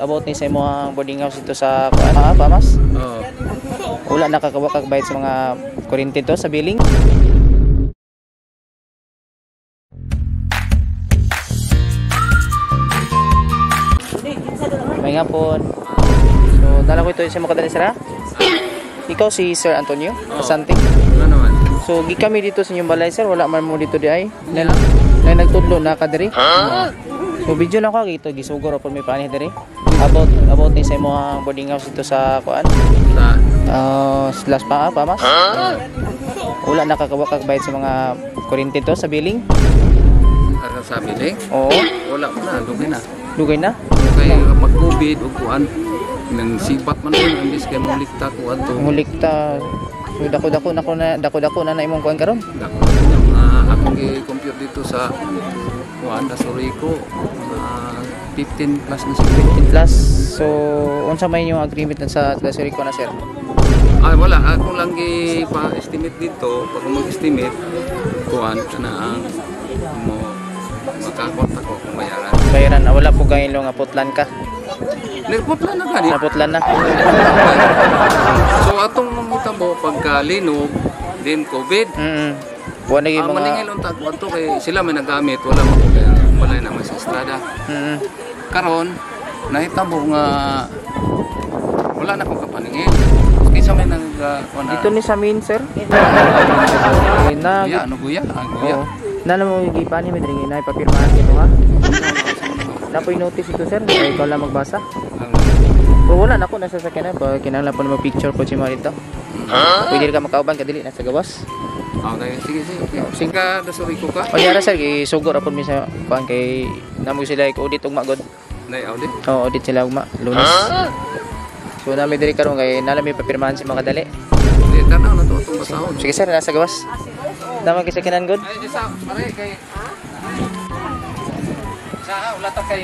About ni sa imong boarding house dito sa Pamas. Oo. Wala nakakawakag bayad sa mga kuryente to sa billing. May nga po. So, dala ko ito sa mga kadali sir, ha? Ikaw si Sir Antonio Asante. Ano naman? So, gi kami dito sa inyong balay, sir. Wala man mo dito di ay. Na, na nagtudlo na ka diri. So, video lang ko ito gisugor po may panih diri. About ni sa imong boarding house dito sa kuan. Sa Slash pa Pamas. Wala nakakawakag bayad sa mga kuryente to sa billing. Sa billing? Oo, Wala pa na, dugay na. Dugay na. Kay pag COVID o kuan nang sibat man ko imbis kay molikta ko adto. Mulikta. So dako-dako na ko na dako-dako na na imong kuan karon. Dako na mga akong gi-compute dito sa kuan Dasurico, mga 15 plus na siguro. 15 plus. So unsa may inyong agreement na sa Dasurico na, sir? Ay wala, ako lang gi pa-estimate dito, pag mag-estimate kuan kana ang mo makakontak ko kung bayaran. Bayaran na wala po gayon nga putlan ka. Nagputla na gani. Naputlan na. So atong mangitabo pagka linog din COVID. Wa na Ang mga maningil unta ko ato kay sila may nagamit, wala mo kay wala naman sa estrada. Karon nahitabo nga wala na akong kapaningil. Kinsa may nag kuan Dito ni sa main, sir. Eh, na Guya, ano guya? Ang guya. Oo. Na mo gipani mi diri na ipapirmahan nimo ha. Napoy notice ito, sir. Kaya ikaw lang magbasa. Pero wala na ako nasa sakyanan pa kinahanglan pa na mag-picture po si mo dito. Pwede ka makauban ka dili nasa gawas. Okay, sige sige. Okay. Sige. Ka Dasurico ka? O yara sir, gisugor apon mi sa kuan kay namo sila i-audit ugma god. Nay audit. Oo, audit sila ugma Lunes. So nami diri karon kay nalami papirmahan si mga dali. Di tanaw na to atong basahon. Sige sir, nasa gawas. Dama kay sakyanan god. Ay isa pare kay sa wala ta kay.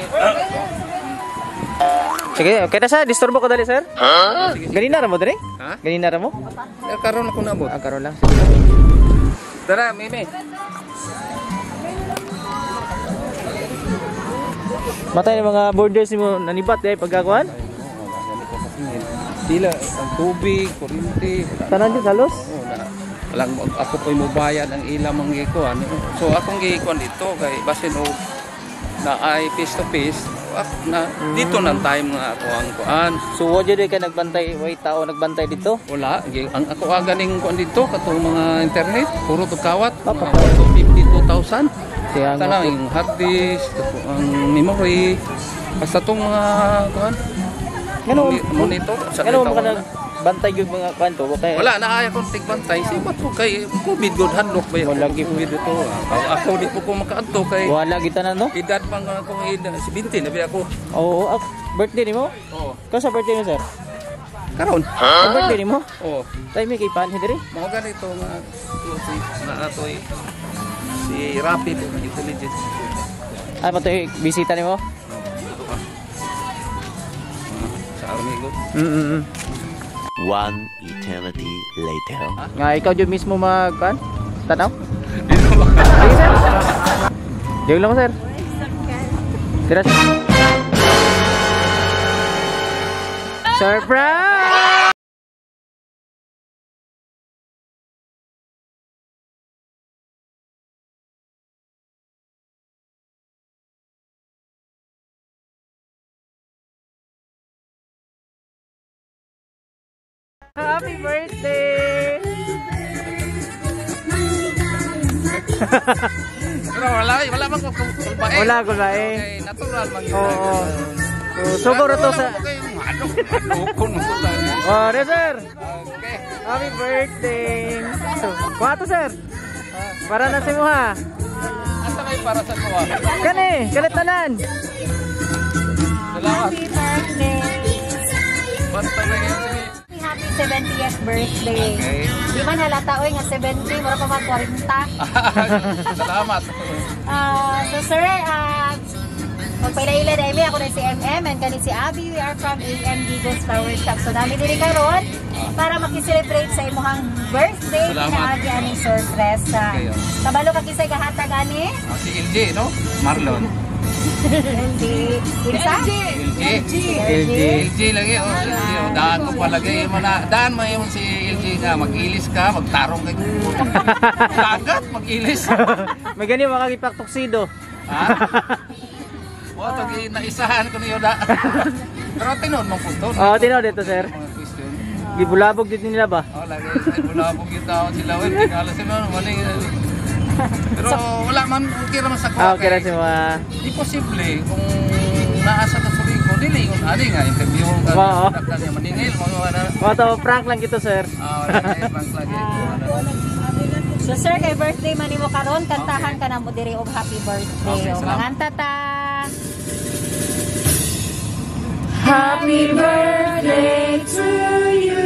Sige, okay na sir, disturbo ko dali sir. Sige. Ganina ra mo diri? Ha? Ganina ra mo? Eh, karon ako nabot. Ah, karon lang. Tara, Mimi. Matay ng mga borders nimo nanibat eh pagkakuan. Sila ang tubig, kuryente, wala. Tanan jud halos. Oo, na. Walang ako po'y mobayad ang ilang mga gikuan. So akong gikuan dito kay basin og na ay face to face na dito nang time nga ako ang kuan. So wa jud ka nagbantay, way tao nagbantay dito. Wala, ang ako aga ning kuan dito katong mga internet, puro to kawat, mga 52,000. Siya nga. Tanang yung hard disk, ang memory, basta tong mga kuan. Ngano monitor sa ngano tawag mo ka na. nagbantay gyud mga kuan to? Kay Wala na ay akong tigbantay sibat ko kay COVID good hadlok ba Wala ako gyud. COVID ito. Ako di po ko makaadto kay Wala kita na no. edad man nga akong edad 70 na ba ako. Oo, ah, birthday nimo? Oo. Ikaw sa birthday mo, sir? Karon. Sa birthday nimo? Oo. Tay may kay pan diri. Mao ganito nga si nga atoy si Rapid Intelligence. Ay patoy bisita nimo. Ito ka. Sa army ko. One eternity later. Nga ikaw jud mismo mag kuan? Tanaw? Sige sir. Diyo lang ko, sir. Tira. Surprise! Happy birthday! Pero wala wala man ko kulbae. Wala ko ba eh. Okay, natural man yun. Oo. So, suguro to sa. Oh, re, sir. Okay. Happy birthday. So, kuha to, sir. Para na si mo ha. Asa kayo para sa kuha? Kani, kalit tanan. Salamat. Happy birthday! Basta na ngayon sige. Happy 70th birthday. Okay. Di man halata oy nga 70, mura pa mag 40. Salamat. So sir, magpaila-ila dahil ako na si MM and kani si Abby. We are from AM Gigo's Flower Shop. So dami diri karon para makiselebrate sa imuhang birthday. Salamat. Kinaagi aning surprise. Okay, oh. Kabalo ka kisay gahatag ani? Si LJ, no? Marlon. Si Kinsa? LG. LG. LG lagi, oh, LG. Oh, daan ko palagi mo na. Daan mo yung si LG nga mag-ilis ka, magtarong kay dagat, mag-ilis. May gani makagipak tuxedo. Ha? Wa to naisahan ko niyo da. Pero tinuod mong punto. Oo, tinuod dito, sir. Mga question. Gibulabog dito nila ba? Oh, lagi ay bulabog yung taon sila. Well, tingala sila mali. Pero wala man, okay raman sa kuha. Ah, okay ra si mga. Imposible kung naa sa Surigao, dili ingon ani nga interview ka Oo. ka niya maningil mga wala. Mga to, prank lang gito, sir. Ah, wala na prank lagi. Wala. So sir, kay birthday man nimo karon, kantahan ka na mo diri og happy birthday. Okay, O, salamat. manganta ta. Happy birthday to you.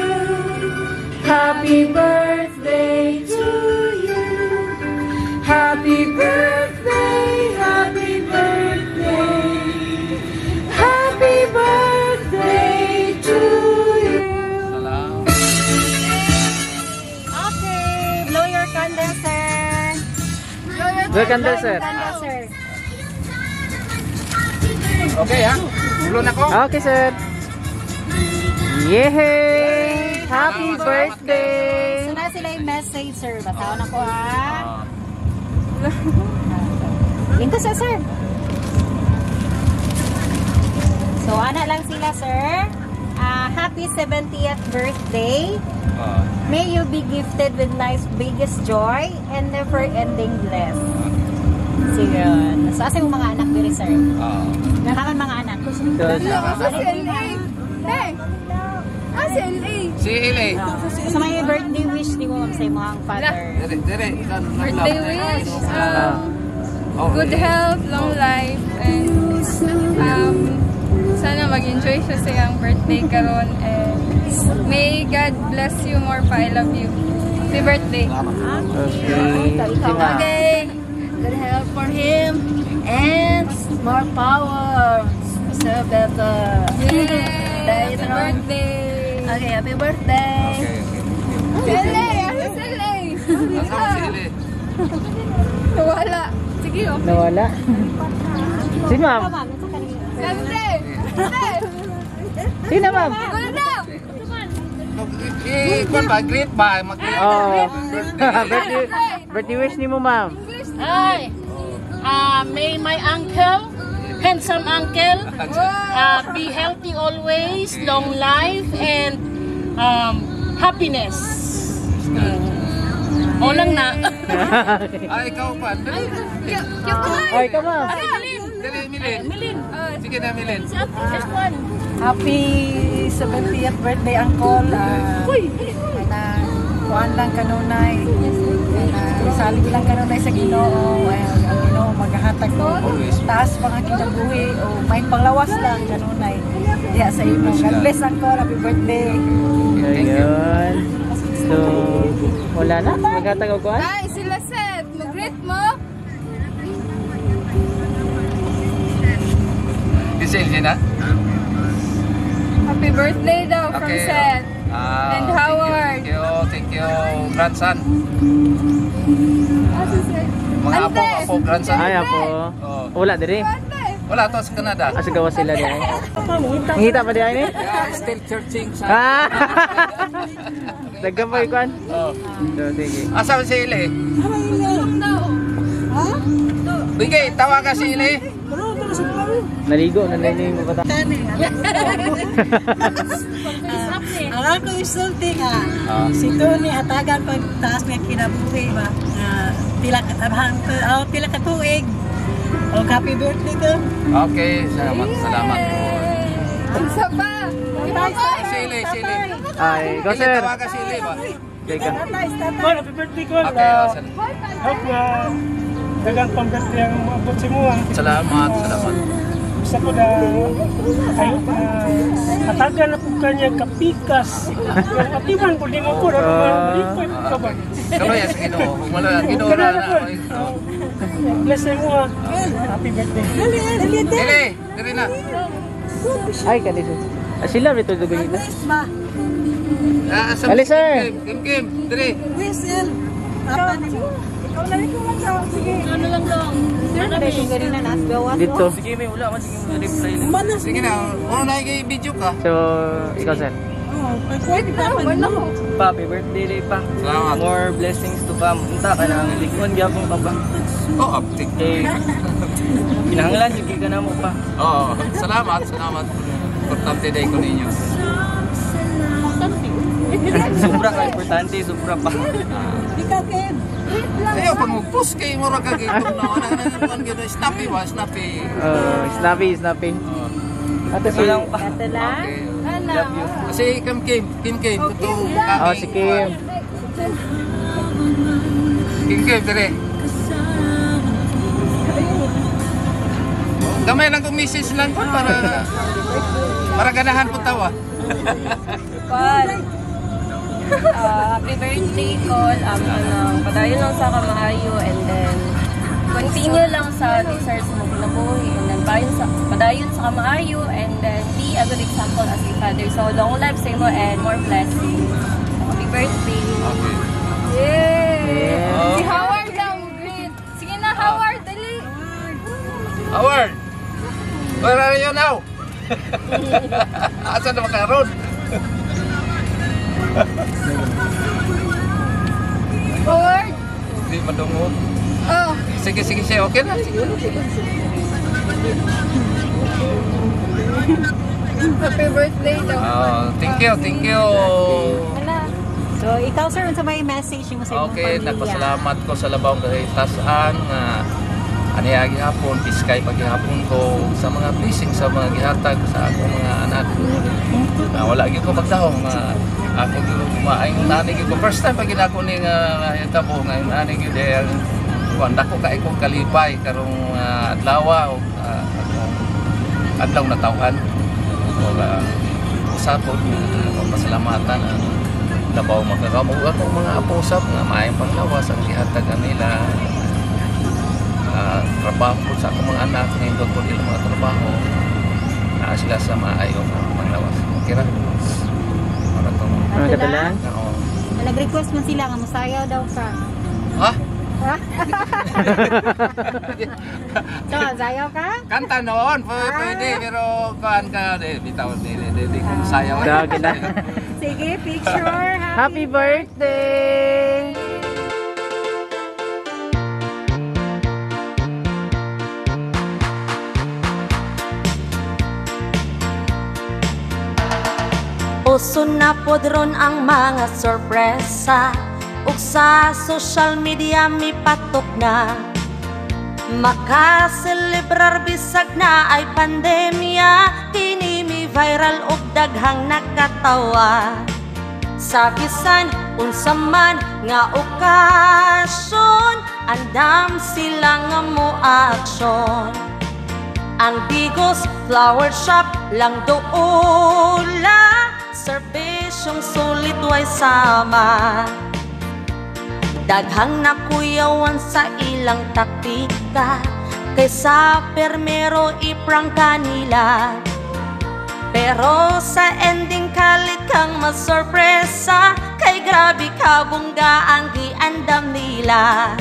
Happy birthday to you. Happy birthday, happy birthday. Happy birthday to you. Salamat. Okay, blow your candle, sir. Blow your candle, Blow sir. your candle, sir. Okay ha? Ulo na ko. Okay, sir. Yay! Happy Salamat, salamat. birthday! So na sila yung message, sir. Basahon ako, ah. Lingko sa sir. So ana lang sila, sir. Ah, happy 70th birthday. May you be gifted with life's biggest joy and never-ending bliss. Sige. So, asa yung mga anak diri, sir? Nakaman mga anak. So, Sa LA. Te! Ah, sa LA. Si Ile. So, may birthday wish ni mo, ma'am, sa imong father. Dire, dire. Birthday wish. Oh, Good health, long life, and sana mag-enjoy siya sa iyang birthday karon and may God bless you more pa. I love you. Happy birthday. Okay. Si ma'am. Okay. Good health for him and more power. So better. Yay! Happy birthday! Okay, happy birthday. Okay. LA! Asa sa LA? Asa si Ile? Wala. Sige, oh. Nawala. Si ma'am. Ikaw, ma'am. Unsa ka niyo? Sante! Sante! Sino, ma'am? Wala na! Eh, kwan ba? Greet ba? Mag-greet. Oh. Birthday wish ni mo, ma'am. Hi. May my uncle, handsome uncle, be healthy always, long life, and happiness. O lang na. Ay, ikaw pa. Dali. Ay, ikaw, ma'am. Dali, Milin. Sige na, Milin. Happy 70th birthday, Uncle. Na, kuan lang kanunay. Na, salig lang kanunay sa Ginoo. Ay, ang Ginoo maghahatag og Always. taas mga kinabuhi o may panglawas lang kanunay. Diya sa imo. God bless, Uncle. Happy birthday. Thank you. Ayun. So, wala na. Maghatag og kuan? Ay, sila Seth. Mag-greet mo. Si LJ na? Happy birthday daw from Seth. Ah, And Howard. thank you, thank you, grandson. Ah, si Seth. Mga apo, Ante! apo, grandson. Ay, apo. Oh. Wala diri. Ante! Wala to sa Canada. Asa gawa sila di ay. Ngita pa di ay ni? Yeah, still searching sa. Ah! Daghan pa ikuan. Oh. So, sige. Asa si Ile? Sige, tawagan si Ile. Naligo na nini mo bata. Ang ako insulti nga, si Tony hatagan pag taas nga kinabuhi ba? Nga pila ka oh, pila ka tuig. Oh, happy birthday to. Okay, salamat, salamat. Isa pa. Si Ile, si Ile. Ay, go Ile, sir. tawagan si Ile ba? Teka. Happy birthday ko. Okay, oh, salamat. Hope na dagang pang-birthday ang maabot sa mo. Salamat, salamat. Gusto ko na kayo na hatagan na po kanya kapikas. Atiman po di mo po. Ano ba? Malipay po ka ba? Kaloy sa Ginoo. Kung wala Ginoo Kana na. na po. Bless sa mo ah. Happy birthday. Ile, dili na. Ay, kani sir. Ah, sila rito dugo nito. Ah, asa Ali, sir. Kim, Kim, Kim, dili. Whistle. Papa ni mo. Ano lang dong? Dito. Sige, may wala man sige mo reply. Sige na, ano na video ka? So, ikaw sir. Pa, happy birthday day pa. Salamat. More blessings to come. Unta ka na ang likon gyapon ka pa. Oh, uptick. Eh, kinahanglan jud ka na mo pa. Oo, salamat, salamat. Importante day ko ninyo. Sobra ka importante, sobra pa. Ayaw, pag mag-post kay mura ka gitong na wala na naman gano'n. Snappy ba? Snappy. Snappy, snappy. Ate so lang pa. Ito lang. Okay. Love you. Kasi Kim Kim, Kim Kim, totoo. Oh, si Kim. Kim Kim, dire. Gamay lang kong message lang ko para ganahan po tawa. Kwan. Happy birthday, Col. Padayon lang sa kamaayo and then continue lang sa desires mo kinabuhi and then padayon sa kamaayo and then be a good example as a father. So long life sa imo and more blessings. Happy birthday. Okay. Yay! Yeah. Si Howard daw greet. Sige na, Howard, dali. Howard! Where are you now? Asa na makaroon? Howard. Hindi madungog. Oh. Sige, sige, sige. Okay na. Sige. Happy birthday daw. Oh, thank you, thank you. So, ikaw sir, unsa may message mo sa imong Okay, pamilya? nagpasalamat ko sa labawng kahitasan nga aniya gihapon, piskay paghihapon ko sa mga blessing sa mga gihatag sa akong mga anak. Wala gyud ko magdahong nga ako gyud maayong nani gyud ko. First time pag ako ni nga hitabo nga nani gyud eh kuan dako kay kong kalipay karong adlaw o akong adlaw na tawhan. So usapon pasalamatan ang labaw makakamo akong mga apo usap nga maayong panglawas ang gihatag nila. Trabaho po sa akong mga anak, nindot po nila mga trabaho. Naa sila sa maayong panglawas. Okay ra? Para to. Mga katalaan? Oo. Nag-request man sila nga musayaw daw ka. Ha? So, sayaw ka? Kanta noon, pwede, pero kuan ka, di, bitaw, di, di, di, di, kung sayaw. Dagi na. Sige, picture. Happy birthday! Uso na pod ron ang mga sorpresa ug sa social media mipatok na. Makaselebrar bisag na ay pandemya, kini mi viral ug daghang nakatawa. Sa bisan unsa man nga okasyon, andam sila nga mo aksyon. Ang Digos Flower Shop lang doula, serbisyong sulit way sama. Daghang nakuyawan sa ilang taktika, kaysa permero iprangka nila. Pero sa ending kalit kang masorpresa, kay grabe kabongga ang giandam nila.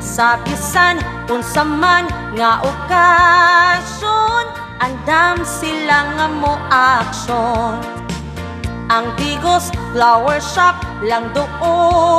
Sa bisan unsa man nga okasyon, andam sila nga mo aksyon. Ang Digos Flower Shop lang doon.